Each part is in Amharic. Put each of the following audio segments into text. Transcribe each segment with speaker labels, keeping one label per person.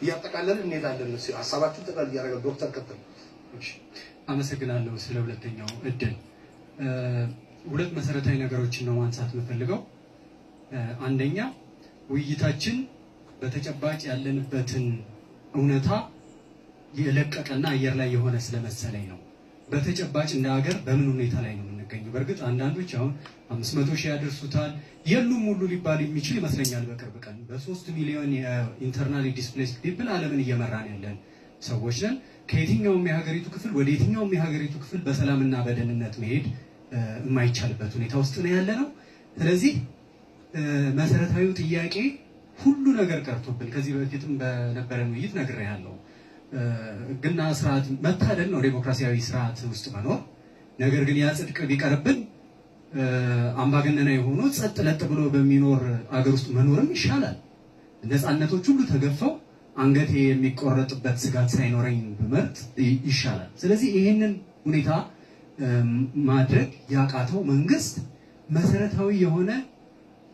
Speaker 1: እያጠቃለልን እንሄዳለን። ሀሳባችን ጠቅላላ እያደረገ ዶክተር ቀጥል።
Speaker 2: አመሰግናለሁ ስለ ሁለተኛው እድል። ሁለት መሰረታዊ ነገሮችን ነው ማንሳት የምፈልገው። አንደኛ፣ ውይይታችን በተጨባጭ ያለንበትን እውነታ የለቀቀና አየር ላይ የሆነ ስለመሰለኝ ነው። በተጨባጭ እንደ ሀገር በምን ሁኔታ ላይ ነው የምንገኘው? በእርግጥ አንዳንዶች አሁን 500,000 ያደርሱታል፣ የሉም ሁሉ ሊባል የሚችል ይመስለኛል። በቅርብ ቀን በ3 ሚሊዮን የ internally displaced people ዓለምን እየመራን ያለን ሰዎች ነን። ከየትኛውም የሀገሪቱ ክፍል ወደ የትኛውም የሀገሪቱ ክፍል በሰላምና በደህንነት መሄድ የማይቻልበት ሁኔታ ውስጥ ነው ያለነው። ስለዚህ መሰረታዊው ጥያቄ ሁሉ ነገር ቀርቶብን፣ ከዚህ በፊትም በነበረን ውይይት ነግሬሃለሁ። ሕግና ስርዓት መታደል ነው ዴሞክራሲያዊ ስርዓት ውስጥ መኖር። ነገር ግን ያ ጽድቅ ቢቀርብን አምባገነናዊ ሆኖ ጸጥ ለጥ ብሎ በሚኖር አገር ውስጥ መኖርም ይሻላል። ነፃነቶች ሁሉ ተገፈው አንገቴ የሚቆረጥበት ስጋት ሳይኖረኝ ብመርጥ ይሻላል። ስለዚህ ይሄንን ሁኔታ ማድረግ ያቃተው መንግስት መሰረታዊ የሆነ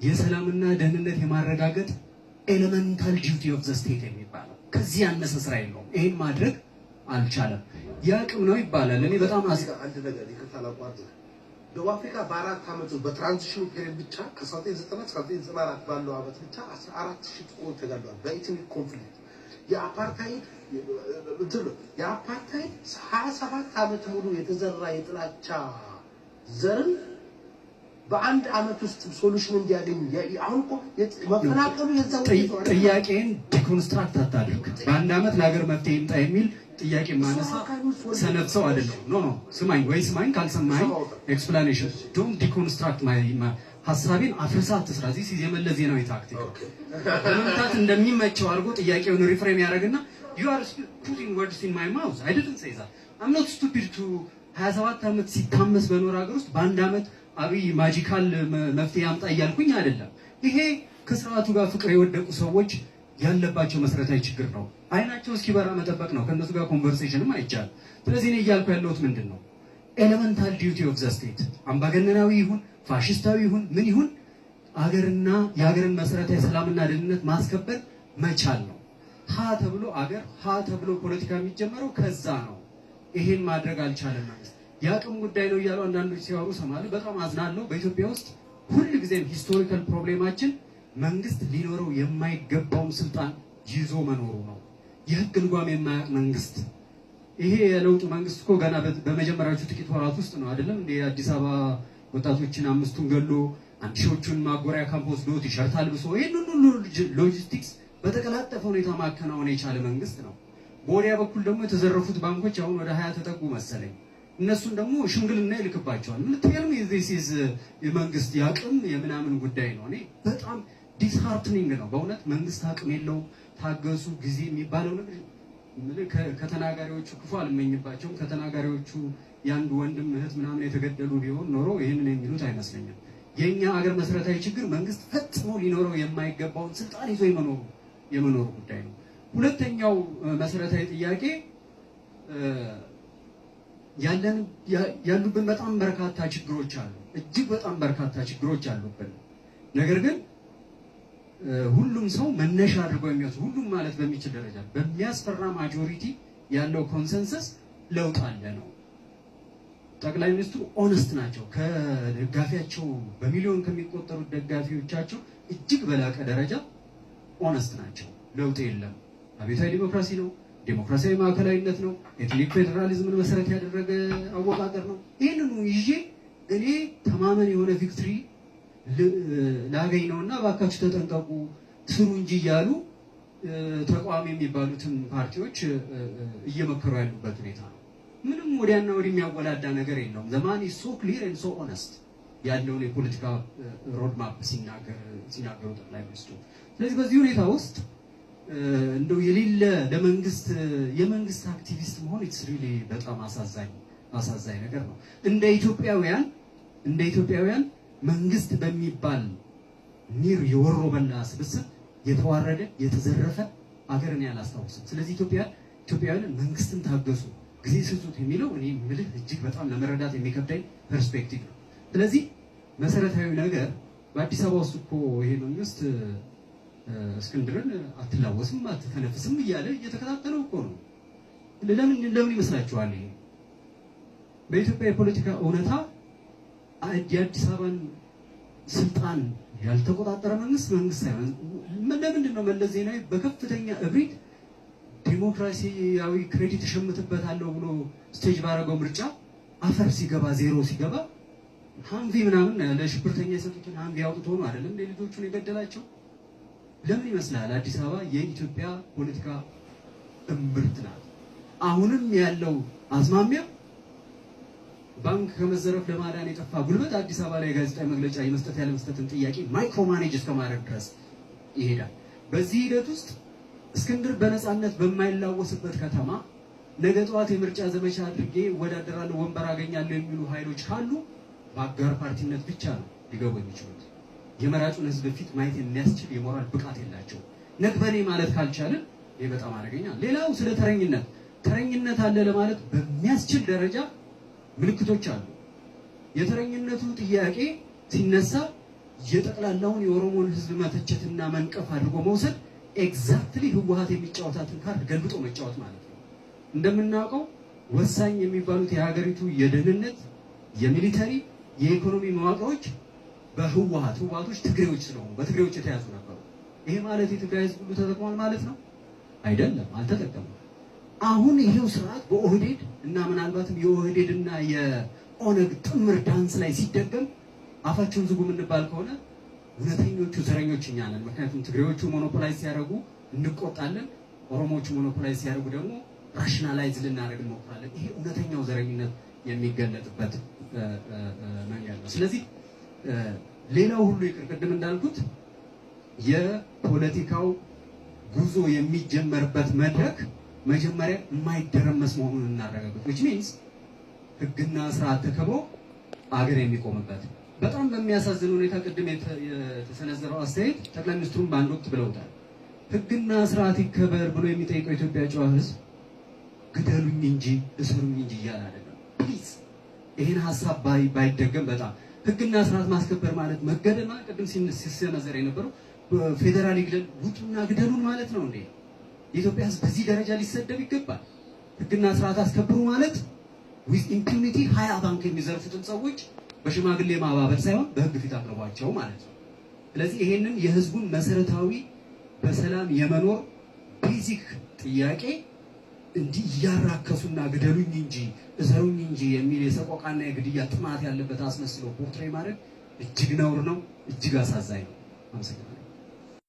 Speaker 2: የሰላምና ደህንነት የማረጋገጥ elemental duty of the state የሚባለው ከዚህ ያነሰ ስራ የለውም። ይሄን ማድረግ አልቻለም። የአቅም ነው ይባላል። እኔ በጣም
Speaker 1: አንድ ነገር፣ ይቅርታ ላቋርጥህ። ደቡብ አፍሪካ በ4 ዓመቱ በ transition ኑ period ብቻ ከ1990 እስከ 1994 ባለው ዓመት ብቻ 14 ሺህ ጥቁሮች ተገድለዋል በ ethnic conflict። የአፓርታይድ እንትን ነው። የአፓርታይድ 27 ዓመት ሙሉ የተዘራ የጥላቻ ዘርን በአንድ ዓመት ውስጥ solution እንዲያገኙ አሁን እኮ መፈናቀሉ የዛ ውጤት ነው አይደል?
Speaker 2: ጥያቄን deconstruct አታድርግ። በአንድ ዓመት ለሀገር መፍትሄ ይምጣ የሚል ጥያቄ ማነሳ ሰነፍ ሰው አይደለም። No, no፣ ስማኝ ወይ ስማኝ፣ ካልሰማኝ explanation፣ don't deconstruct my ሀሳቤን አፍርሳ አትስራ። This is የመለስ ዜናዊ ታክቲክ። ለመምታት እንደሚመቸው አድርጎ ጥያቄውን reframe ያደርግና you are putting words in my mouth. I didn't say that. I'm not stupid to 27 ዓመት ሲታመስ በኖር ሀገር ውስጥ በአንድ ዓመት አብይ magical መፍትሄ ያምጣ እያልኩኝ አይደለም። ይሄ ከስርዓቱ ጋር ፍቅር የወደቁ ሰዎች ያለባቸው መሰረታዊ ችግር ነው። አይናቸው እስኪበራ መጠበቅ ነው። ከእነሱ ጋር conversation ም አይቻልም። ስለዚህ እኔ እያልኩ ያለሁት ምንድን ነው? Elemental duty of the state አምባገነናዊ ይሁን፣ ፋሽስታዊ ይሁን፣ ምን ይሁን አገርና የሀገርን መሰረታዊ ሰላምና ደህንነት ማስከበር መቻል ነው። ሀ ተብሎ አገር፣ ሀ ተብሎ ፖለቲካ የሚጀመረው ከዛ ነው። ይሄን ማድረግ አልቻለም መንግስት። የአቅም ጉዳይ ነው እያሉ አንዳንዶች ሲያወሩ ሰማለሁ። በጣም አዝናለሁ። በኢትዮጵያ ውስጥ ሁልጊዜም historical problem ኣችን መንግስት ሊኖረው የማይገባውን ስልጣን ይዞ መኖሩ ነው። የህግ ልጓም የማያውቅ መንግስት። ይሄ የለውጡ መንግስት እኮ ገና በመጀመሪያዎቹ ጥቂት ወራት ውስጥ ነው አይደለም እንደ የአዲስ አበባ ወጣቶችን አምስቱን ገሎ፣ አንድ ሺዎቹን ማጎሪያ ካምፕ ወስዶ፣ ቲሸርት አልብሶ ይህንን ሁሉ ሎጂስቲክስ በተቀላጠፈ ሁኔታ ማከናወን የቻለ መንግስት ነው። በወዲያ በኩል ደግሞ የተዘረፉት ባንኮች አሁን ወደ 20 ተጠጉ መሰለኝ። እነሱን ደግሞ ሽምግልና ይልክባቸዋል። ምትገርም this is የመንግስት የአቅም የምናምን ጉዳይ ነው። እኔ በጣም disheartening ነው በእውነት። መንግስት አቅም የለውም፣ ታገሱ፣ ጊዜ የሚባለው ነገር ከተናጋሪዎቹ ክፉ አልመኝባቸውም። ከተናጋሪዎቹ የአንዱ ወንድም እህት ምናምን የተገደሉ ቢሆን ኖሮ ይህንን የሚሉት አይመስለኝም። የእኛ አገር መሰረታዊ ችግር መንግስት ፈጽሞ ሊኖረው የማይገባውን ስልጣን ይዞ የመኖሩ ጉዳይ ነው። ሁለተኛው መሰረታዊ ጥያቄ ያለን ያሉብን በጣም በርካታ ችግሮች አሉ። እጅግ በጣም በርካታ ችግሮች አሉብን። ነገር ግን ሁሉም ሰው መነሻ አድርጎ የሚወስድ፣ ሁሉም ማለት በሚችል ደረጃ በሚያስፈራ majority ያለው consensus ለውጥ አለ ነው። ጠቅላይ ሚኒስትሩ honest ናቸው። ከደጋፊያቸው በሚሊዮን ከሚቆጠሩት ደጋፊዎቻቸው እጅግ በላቀ ደረጃ honest ናቸው። ለውጥ የለም። አብዮታዊ ዲሞክራሲ ነው። ዲሞክራሲያዊ ማዕከላዊነት ነው። Ethnic ፌዴራሊዝምን መሰረት ያደረገ አወቃቀር ነው። ይህንኑ ይዤ እኔ ተማመን የሆነ victory ላገኝ ነው እና እባካችሁ ተጠንቀቁ፣ ስሩ እንጂ እያሉ ተቃዋሚ የሚባሉትን ፓርቲዎች እየመከሩ ያሉበት ሁኔታ ነው። ምንም ወዲያና ወዲህ የሚያወላዳ ነገር የለውም። The man so clear and so honest ያለውን የፖለቲካ roadmap ሲናገሩ ጠቅላይ ሚኒስትሩ። ስለዚህ በዚህ ሁኔታ ውስጥ እንደው የሌለ ለመንግስት የመንግስት አክቲቪስት መሆን it's really በጣም አሳዛኝ አሳዛኝ ነገር ነው። እንደ ኢትዮጵያውያን መንግስት በሚባል mere የወሮ በላ ስብስብ የተዋረደ፣ የተዘረፈ አገርን ያላስታውስም። ስለዚህ ኢትዮጵያውያንን መንግስትን ታገሱ፣ ጊዜ ስጡት የሚለው እኔ ምልህ እጅግ በጣም ለመረዳት የሚከብደኝ perspective ነው። ስለዚህ መሰረታዊ ነገር በአዲስ አበባ ውስጥ እኮ ይሄ መንግስት እስክንድርን አትላወስም አትተነፍስም እያለ እየተከታተለው እኮ ነው። ለምን ይመስላችኋል? ይሄ በኢትዮጵያ የፖለቲካ እውነታ የአዲስ አበባን ስልጣን ያልተቆጣጠረ መንግስት መንግስት ሳይሆን፣ ለምንድን ነው መለስ ዜናዊ በከፍተኛ እብሪት ዲሞክራሲያዊ credit እሸምትበታለሁ ብሎ stage ባደረገው ምርጫ አፈር ሲገባ፣ ዜሮ ሲገባ፣ Humvee ምናምን ለሽብርተኛ የሰጡትን Humvee አውጥቶ ነው አይደለም እንደ ልጆቹን የገደላቸው? ለምን ይመስላል? አዲስ አበባ የኢትዮጵያ ፖለቲካ እምብርት ናት። አሁንም ያለው አዝማሚያ ባንክ ከመዘረፍ ለማዳን የጠፋ ጉልበት አዲስ አበባ ላይ ጋዜጣዊ መግለጫ የመስጠት ያለመስጠትን ጥያቄ micromanage እስከማድረግ ድረስ ይሄዳል። በዚህ ሂደት ውስጥ እስክንድር በነፃነት በማይላወስበት ከተማ ነገ ጠዋት የምርጫ ዘመቻ አድርጌ እወዳደራለሁ፣ ወንበር አገኛለሁ የሚሉ ኃይሎች ካሉ በአጋር ፓርቲነት ብቻ ነው ሊገቡ የሚችሉት። የመራጩን ሕዝብ ፊት ማየት የሚያስችል የሞራል ብቃት የላቸውም። ነግበኔ ማለት ካልቻልን ይህ በጣም አደገኛ። ሌላው ስለ ተረኝነት፣ ተረኝነት አለ ለማለት በሚያስችል ደረጃ ምልክቶች አሉ። የተረኝነቱ ጥያቄ ሲነሳ የጠቅላላውን የኦሮሞን ሕዝብ መተቸትና መንቀፍ አድርጎ መውሰድ exactly ህወሓት የሚጫወታትን ካርድ ገልብጦ መጫወት ማለት ነው። እንደምናውቀው ወሳኝ የሚባሉት የሀገሪቱ የደህንነት፣ የ military፣ የኢኮኖሚ መዋቅሮች በህወሓት፣ ህወሓቶች ትግሬዎች ስለሆኑ በትግሬዎች የተያዙ ነበሩ። ይሄ ማለት የትግራይ ህዝብ ሁሉ ተጠቅሟል ማለት ነው? አይደለም፣ አልተጠቀመም። አሁን ይሄው ስርዓት በኦህዴድ እና ምናልባትም የኦህዴድ እና የኦነግ ጥምር ዳንስ ላይ ሲደገም አፋቸውን ዝጉ የምንባል ከሆነ እውነተኞቹ ዘረኞች እኛ ነን። ምክንያቱም ትግሬዎቹ monopolize ሲያደርጉ እንቆጣለን፣ ኦሮሞዎቹ monopolize ሲያደርጉ ደግሞ rationalize ልናደርግ እንሞክራለን። ይሄ እውነተኛው ዘረኝነት የሚገለጥበት መንገድ ነው። ስለዚህ ሌላው ሁሉ ይቅር፣ ቅድም እንዳልኩት የፖለቲካው ጉዞ የሚጀመርበት መድረክ መጀመሪያ የማይደረመስ መሆኑን እናረጋግጥ። Which means ህግና ስርዓት ተከብሮ አገር የሚቆምበት። በጣም በሚያሳዝን ሁኔታ ቅድም የተሰነዘረው አስተያየት ጠቅላይ ሚኒስትሩም በአንድ ወቅት ብለውታል። ህግና ስርዓት ይከበር ብሎ የሚጠይቀው የኢትዮጵያ ጨዋ ህዝብ ግደሉኝ እንጂ እሰሩኝ እንጂ እያለ አይደለም። Please ይህን ሀሳብ ባይደገም በጣም። ህግና ስርዓት ማስከበር ማለት መገደል ማለት፣ ቅድም ሲሰነዘር የነበረው ፌዴራል ይግደል፣ ውጡና ግደሉን ማለት ነው እንዴ? የኢትዮጵያ ህዝብ በዚህ ደረጃ ሊሰደብ ይገባል? ህግና ስርዓት አስከብሩ ማለት with impunity 20 ባንክ የሚዘርፉትን ሰዎች በሽማግሌ ማባበል ሳይሆን በህግ ፊት አቅርቧቸው ማለት ነው። ስለዚህ ይሄንን የህዝቡን መሰረታዊ በሰላም የመኖር basic ጥያቄ እንዲህ እያራከሱና ግደሉኝ እንጂ እሰሩኝ እንጂ የሚል የሰቆቃና የግድያ ጥማት ያለበት አስመስሎ portray ማድረግ እጅግ ነውር ነው፣ እጅግ አሳዛኝ ነው። አመሰግናለሁ።